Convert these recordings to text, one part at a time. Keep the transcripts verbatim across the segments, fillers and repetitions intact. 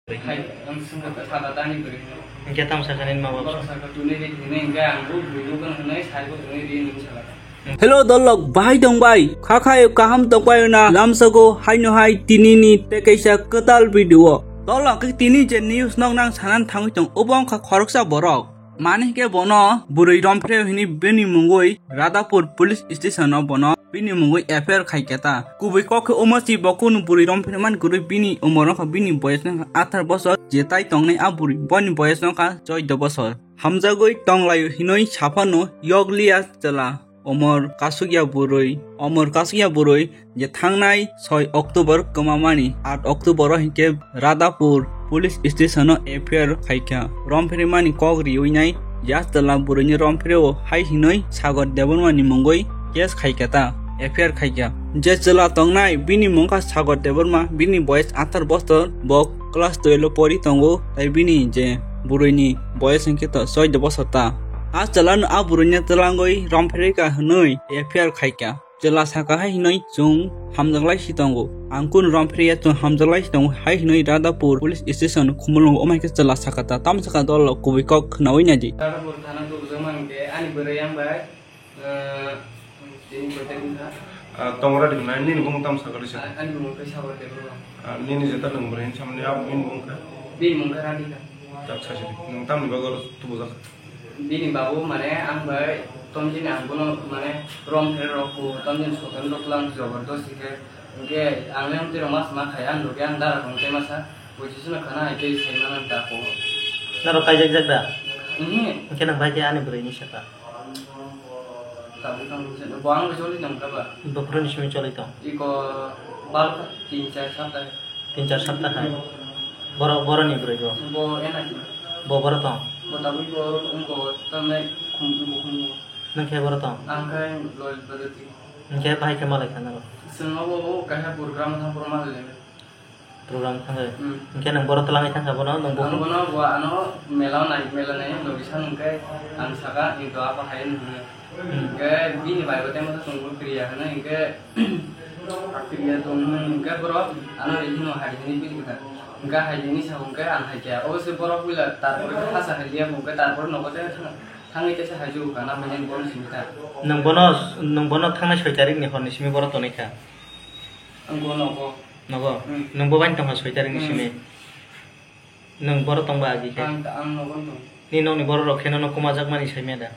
Hai, ang sungkha ta saka tani kwrwi hino. Hwnkhe tamo sakha nini ma baba? Borok sakha tuni ri hino, hwnkhe ang bo bui nukgo hwnwi saibo tuni ri hino sakha. Hello dolok, bahai tong bai? Kha khayo kaham tong bai na? Lamsogo haino hai tini ni tei kaisa kwtal video. Dolok, tini je news nok nang sanan thangwi tong, obo wngkha khoroksa borok. Mani hwnkhe bono bwrwi romphre hwnwi bini mungwi Radhapur police station o bono bini mungwi F I R khaikha ta. Kubui kok khe omo si bo kunu bwrwi romphre man kwrwi bini umor wngkha bini boyes wngkha athar bosor, je tai tongnai a bwrwi boni boyes wngkha choido bosor. Hamjagwi tonglaio hinwi saphano yokliya chwla. Omor kasukya bwrwi, omor kasukya bwrwi je thangnai soi October kwmamani, aat October o hinkhe Radhapur police station o F I R khaikha. Romphrimani kok riwi nai Yastwla bwrwini romphrio hai hinwi Sagar Debbarma ni mungwi case khaikha ta, F I R khaikha. Je chwla tongnai bini mungkha Sagar Debbarma, bini boyes athar bosor, bo class twelve o pori tongo, tai bini je bwrwini boyes hinkhe to choido bosor ta. A chwlano a bwrwini twlangwi romphirikha hwnwi F I R khaikha. Chwla sakha hai hinwi chwng hamjaklai si tongo. Ang kunu romphriya chwng hamjaklai si tongo hai hinwi Radhapur police station khumulwngo omo hai khe chwla sakha ta. Tamo sakha dol kubui kok khnaui naidi. Radhapur thana tubujakma hinkhe ani bwrwi yang bai, ah, tini koita wngkha? Ah, tongra di hwnai, nini bumung tamo sakha risa? Ah, ani bumung khe Sagar Debbarma. Ah, nini jeta nwng bwrwi hinwi samani abo bini bumung khe? Bini bumung khe Radhika. Tak sasi di. Nwng tamni bagwi oro tubujak? Bini babu mane ang bai tomjini ang bono mane romphre rok ku tomjini soton rok lang jabardasti khe. Hinkhe ang le amtwi rok mas ma khai ang rok ang dara kong tei masa position khana hai tei sai mano ta ko. Norok kaijak jak da? Mhm. Hinkhe nang bai khe ani bwrwi ni saka. Tabuk tang bo ang choli nang ka ba? Buphuru ni simi choli tong. Iko bal tin char sapta. Tin char sapta hai. Boro, boro ni bwrwi bo. Bo ena ki. Bo boro tong. Bo tabuk bo oro tong ko tamnai khum khum khum. Nang khe boro tong. Ang khe lol bwrwi ti. Nang khe bahai khe malai kha nang. Sengma bo bo kaisa program thang program le. Program thang le. Hmm. Nang khe nang boro twlangwi thang kha bono nang bo. Ang bono bo ano mela nai mela nai logi san nang khe ang saka ni do apa hai nang. Hinkhe bini bai bo tei masa tongbo kiriya hwnwi hinkhe kiriya tong hwnwi hinkhe borok ano ri hino hai hwnwi bini kwthar. Hinkhe hai hwnwi sa hinkhe ang hai khe obo se borok puila tarpore khe hasa hai liya hinkhe tarpore nogo tei thang-, thangwi tei se hai jugo kana hwnwi borok simi kha. Nwng bono, nwng bono thangnai soi tarik ni hor ni simi borok tonwi kha. Ang bo nogo. Nogo? Hmm. Nwng bo bai tongkha soi tarik ni simi? Hmm. Nwng boro tongba agi khe? Ang, ang nogo tong. Ni nokni borok rok khe nono kwmajakmani saimya da?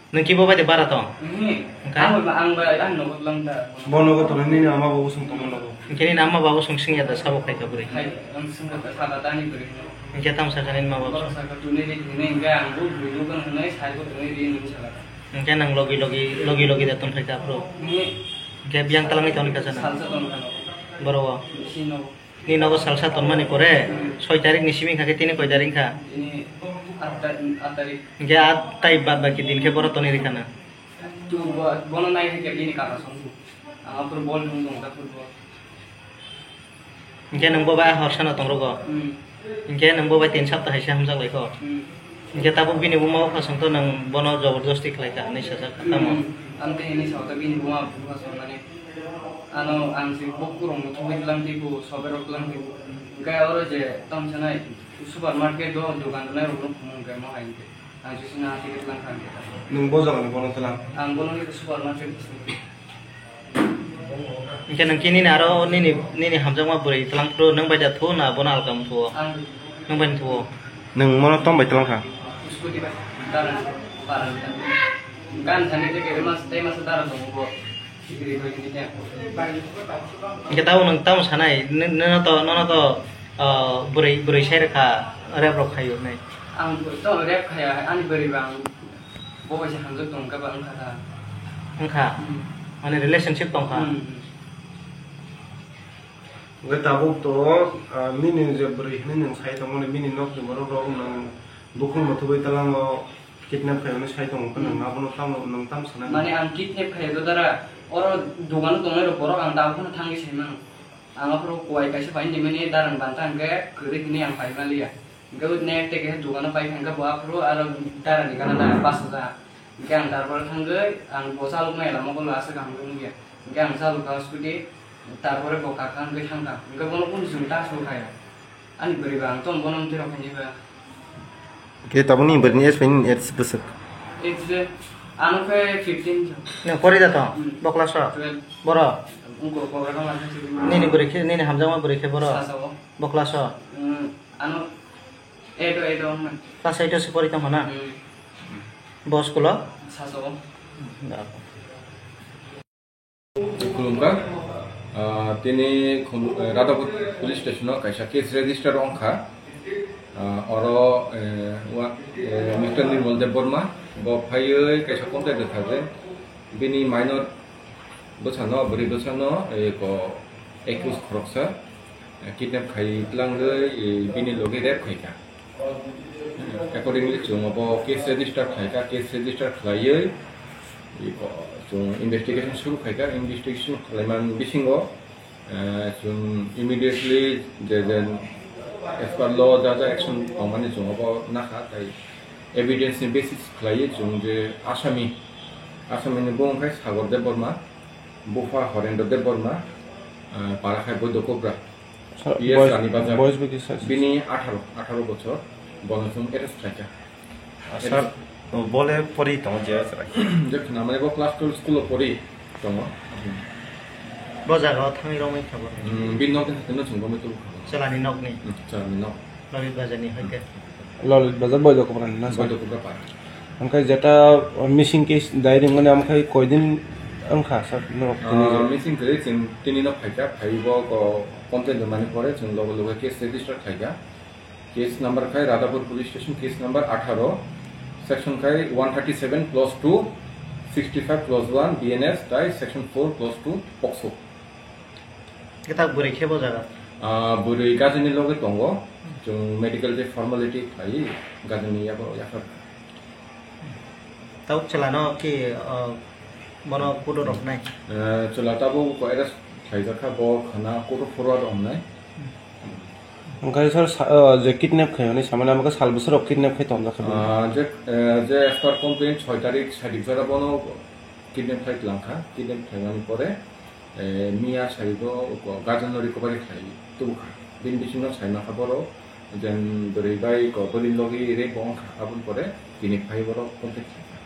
Nwng kibo bai de bara tong? Mhm. Wngkha? Ang bai, ang bai, ang nogo lang da. Bo nogo tong, nini ama bo usung tongma nogo. Hinkhe nini ama bo usung singya da sabo khai kha bwrwi? Hai, ang singya da saka tani bwrwi. Hinkhe tamo sakha nini ma bo? Borok saka tuni ri hwnwi hinkhe ang bo bwrwi nogo hwnwi sai bo tuni ri hwnwi saka. Hinkhe nwng logi logi, logi logi da tong khai kha bro? Mhm. Hinkhe biyang twlangwi tong kha sana? Salsa tong kha nogo. Boro o? Bisi nogo. Ni nogo salsa tonmani pore, hmm, soi tarik ni simi wngkha khe tini koi tarik wngkha? Tini aat ta-, aat tarik. Hinkhe aat tai bad baki din khe boro tonwi rikha na? Tu bo-, bono nai khe bini kaka song tu. Ang aphuru bol nung tong kha football. Hinkhe nwng bo bai hor sano tong rogo? Hmm. Hinkhe nwng bo bai tin sapta hai se hamjak lai kho? Hmm. Hinkhe tabuk bini buma bupha song to nwng bono jobordosti khlai kha hinwi sajak kha tamo? Hmm. Ang tei hinwi sao ta bini buma bupha song mani. Ano ang si bok kurung muthungwi tlang tei bo soberok tlang tei bo. Hinkhe oro je tong sanai supermarket o dogan rwnai rokno phunuk hinkhe mo hai hinkhe. Ang sisi na tei tlang kha hinkhe. Nwng bo jagani bono tlang? Ang bono hinkhe supermarket. Hinkhe nwng khe nini aro nini, nini hamjakma bwrwi tlang phuru nwng bai da thu na bono alka mthuo? Ang. Nwng bai mthuo? Nwng mono tong bai tlang kha? Scooty bai. Dara, dara. Gan thani tei khe mas, tei mas dara tongo bo. Hinkhe tabuk nwng tamo sanai, n-, nono to, nono to, ah, bwrwi, bwrwi sai rwkha, rep rok khaio hinwi. Ang to rep khaya, ani bwrwi ba ang bo bai se hamjak tong khe ba wngkha ta. Wngkha? Hmm. Mane relationship tongkha? Hmm. Hwnkhe tabuk to, ah, nini je bwrwi hinwi nwng sai tongmani, bini nokni borok rok nwng bukhuk muthubui tlango kidnap khaimani sai tongo, hwnkhe nwng abono tamo, nwng tamo sanai? Mane ang kidnap khaiya to dara, oro dogano tongnai rok borok ang tabuk phano thangwi sai mano. Ang aphuru kuwai kaisa painani mani darang banta hwnkhe kwrwi hinwi ang pai manliya. Hwnkhe next day kaisa dogano pai thangkhe bo aphuru aro darani gana da bachajak. Hwnkhe ang tarpore thangwi ang bo chaloknai lama kolo aswk kaham khe nukya. Hwnkhe ang chalokha scooty, tarpore bo kakha hwnkhe thangkha. Hwnkhe bono kunu chwng ta sokha ya. Ani bwrwi ba ang tong bono mtwi rok hinwi ba. Khe tabukni bwrwini age bai nini age bwswk? Age je ano khe fifteen. Nwng pori da tong? Hmm. Bo class o? Twelve. Boro? Wngkor program ano khe fifteen. Nini bwrwi khe, nini hamjakma bwrwi khe boro? Sasa o. Bo class o? Hmm, ano eight o, eight o wngmani. Class eight o se pori tongkha na? Hmm. Bo school o? Sasa o. Hmm. Khulumkha, ah, tini khum-, eh, Radhapur Police Station o kaisa case register wngkha. Ah, oro, eh, wa-, eh, Mister Nirmal Debbarma bo phaiwi kaisa complaint rwkha je bini minor bwsano, bwrwi bwsano, eh, ko accused khoroksa, eh, kidnap khai tlangwi, eh, bini logi rape khaikha. Accordingly, chwng abo case register khlaikha, case register khlaiwi, iko, chwng investigation suru khaikha, investigation khlaimani bisingo, eh, chwng immediately je, je as per law ja, ja action tongmani chwng abo nakha, tai evidence ni basis khlaiwi chwng je asami, asami ni bung khai Sagar Debbarma, bupha Horendra Debbarma, eh, para khai Boidokobra. Sir, P S boys, Rani Bazar. Boys bagi sir. Bini atharo, atharo bochor, bono chwng arrest khlaikha. Ah, sir, bole pori tongo je, sir? Je khna mane bo class twelve school o pori tongo. Bo jaga o thangwi romwi kha bo? Hmm, bini nok ni hathino chwng romwi tubu kha. Chwlani nok ni? Hmm, chwlani nok. Lolit Bazar ni hai khe? Lolit Bazar Boidokobra ni na, sir? Boidokobra para. Hwnkhe jeta, uh, missing case diary wngmani, amkhai koidin wngkha, sir, norok tini? Ah, missing kwrwi chwng tini no phaikha, phaiwi bo ko complaint rwmani pore chwng loge loge case register khaikha. Case number khai Radhapur Police Station, case number atharo, section khai one thirty seven clause two, sixty five clause one B N S tai section four clause two POCSO. Khe tak bwrwi khe bo jaga? Ah, bwrwi guardian ni loge tongo. Chwng medical je formality khlai, guardian ni yago yaphar. Tabuk chwla no ki, ah, bono kudo rok nai? Eh, chwla tabuk ko arrest khlaijakha, bo khana kudo phuru rok nai. Hwnkhe sir, sa-, ah, je kidnap khaimani samani amo khe sal bwswk rok kidnap khai tongjak kha bini? Ah, je, eh, je as per complaint soi tarik sadi jora bono kidnap khai tlangkha, kidnap khaimani pore, eh, miya sarigo guardian no recovery khlai tubukha. Bini bisingo sai mankha borok, jen bwrwi bai ko bwrwini logi rape bo wngkha, aboni pore tini phai borok contact khlaikha.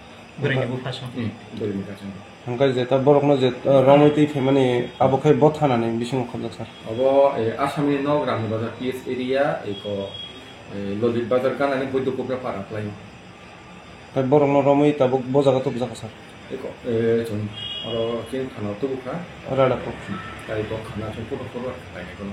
Bwrwini bupha song? Hmm, bwrwini bupha song. Hwnkhe jeta borokno je, eh, romwi twi phaimani abo khe bo thanani bisingo khobjak sir? Obo, eh, Assamni nok Rani Bazar P S area, eko, eh, Lolit Bazar ganani Boidokobra para khlaio. Tai borokno romwi tabuk bo jaga tubujak kha sir? Eko, eh, chwng oro chini thana tubukha. Radhapur. Tai bo khana chwng photo photo khlainai bono.